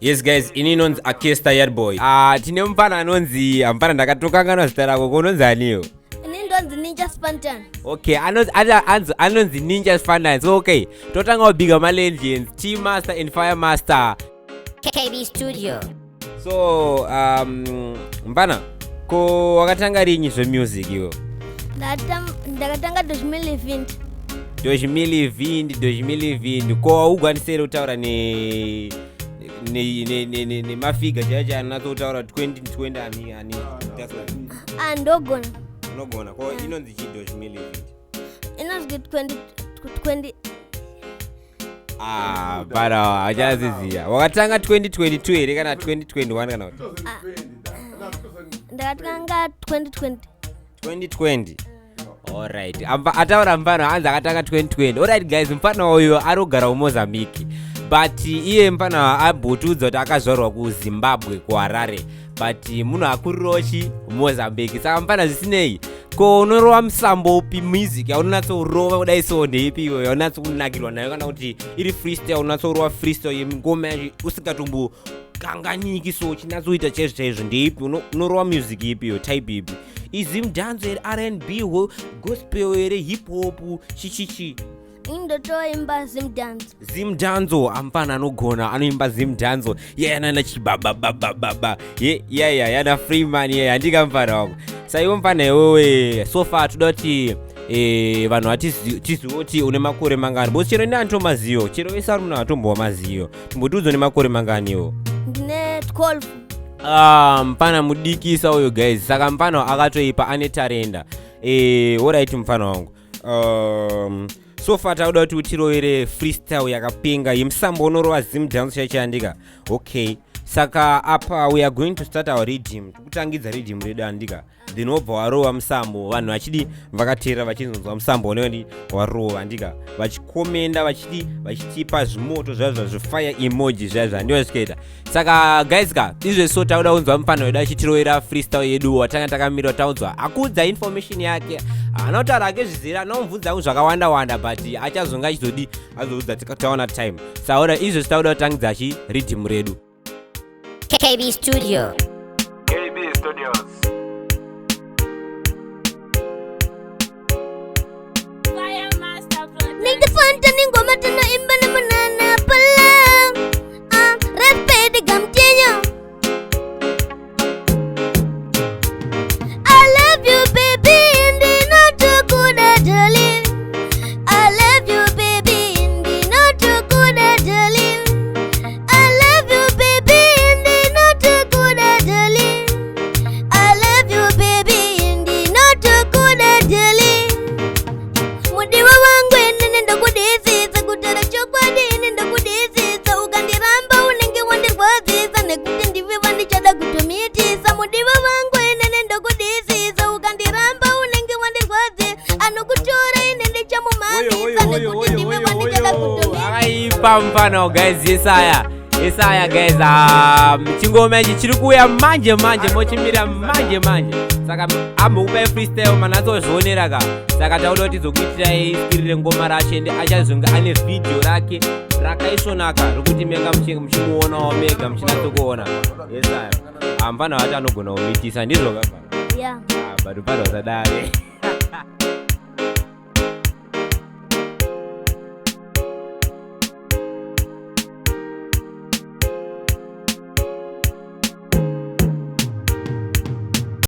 Yes guys, ini inonzi Akesta Yardboy. Ah, tine mupfana anonzi amupfana ndakatokanganwa zita rako, ko unonzi aniyo? Ini ndonzi Ninja Spantan. Okay, anonzi anonzi Ninja Spantan. So okay, totanga kubiga ma legends, T Master and Fire Master. KB Studio. So, mupfana, ko wakatanga rinyi zvemusic iwo? Ndakatanga 2020. 2020, 2020. Ko haugwanisi here kutaura nemafiga chaiyo chaiyo anonatsotaura 2020 ani ani that's what. Ah, ndogona. Unogona. Ko inonzi chii 2020? Inonzi 20 20. Ah, bara hachaziziya. Wakatanga 2022 here kana 2021 kana kuti? Ndakatanga 2020. 2020. Alright. Ataura mufana anzi akatanga 2020. Alright guys, mufana uyu ari kugara kuMozambique. But iye mufana ambotiudza kuti akazvarwa kuZimbabwe, kuHarare. But munhu akurirawo chi Mozambique. Saka mufana, zvisinei, ko unorova musambo upi? Music yaunonatsorova kudai so ndeipi iwe yaunatsokunakirwa nayo, kana kuti iri freestyle, unatsorova freestyle yengoma yacho usikatombo kanganiki, so uchinatsoita chaizvo chaizvo ndeipi? Unorova music ipi iyo, type ipi? Izimdancehall here, R&B, gospel here, hip hop, chichichi? Ini ndotoimba Zimdance. Zimdancehall. Amfana anogona, anoimba Zimdancehall yeyanana chibababababa ye yaya yana Freeman ye handika mufana wangu. Saiwo mufana iwewe, so far toda kuti vanhu vatizive kuti une makore mangani, because chero ini anditomaziyo, chero vese ari munhu atombowa maziyo. Timbotiudza, une makore manganiwo? Ndine 12. Ah, mufana mudikisa uyo guys. Saka mufana akatoipa, ane tarenda. Alright mufana wangu, so far takuda kuti utirovere freestyle yakapenga yemusambo unorova Zimdance chaichaandika. Okay, saka apa we are going to start our rhythm, tikutangidza rhythm redu andika, then wobva warova musambo, vanhu vachidi vakateerera vachinzonzwa musambo unenge warova andika, vachikomenda, vachidi vachitipa zvimoto zvazvo, zvifire emoji zvazvo, handiwa zvikaita. Saka guys ka, izvezvo takuda kunzwa mufana wedu achitirovera freestyle yedu watanga takamira. Taunzwa akudza information yake, anotaura ake zvizere, anomubvunza zvakawanda wanda, but achazonge achizodi azoudza taona time. Saura izvezvi takuda kutangidza chi rhythm redu. KB Studio. KB Studios. Ninja Fantan ingoma tinoimba nemunana pala. Ah, respect gamtenyo. I love you baby, ndinotokuda darling. I love you baby, ndinotokuda darling. I love you baby, ndinotokuda darling. I love you baby, ndinotokuda darling. Mudiwa wangu, inini ndokudisisa, kutaura chokwadi ini ndokudisisa. Ukandiramba unenge wandirwadzisa, nekuti ndiwe wandichada kutomitisa. Mudiwa wangu, inini ndokudisisa, ukandiramba unenge wandirwadzisa. Anokutora ini ndichamumamisa, nekuti ndiwe wandichada kutomitisa. Akaipa mufana guys. Yesaya, yesaya guys. Chingoma ichi chiri kuuya manje manje, mochimira manje manje. Saka ambokupai freestyle, manatsozvionera ka. Saka tauda kuti tizokuitirai skiri rengoma racho, ende achazonge ane vhidhiyo rake rakaisvonaka rokuti menga muchimuonawo mega, muchinatsokuona. Yesaya, mufana wacho anogona kumitisa, ndizvo ka? Yeah. But mufana usadare.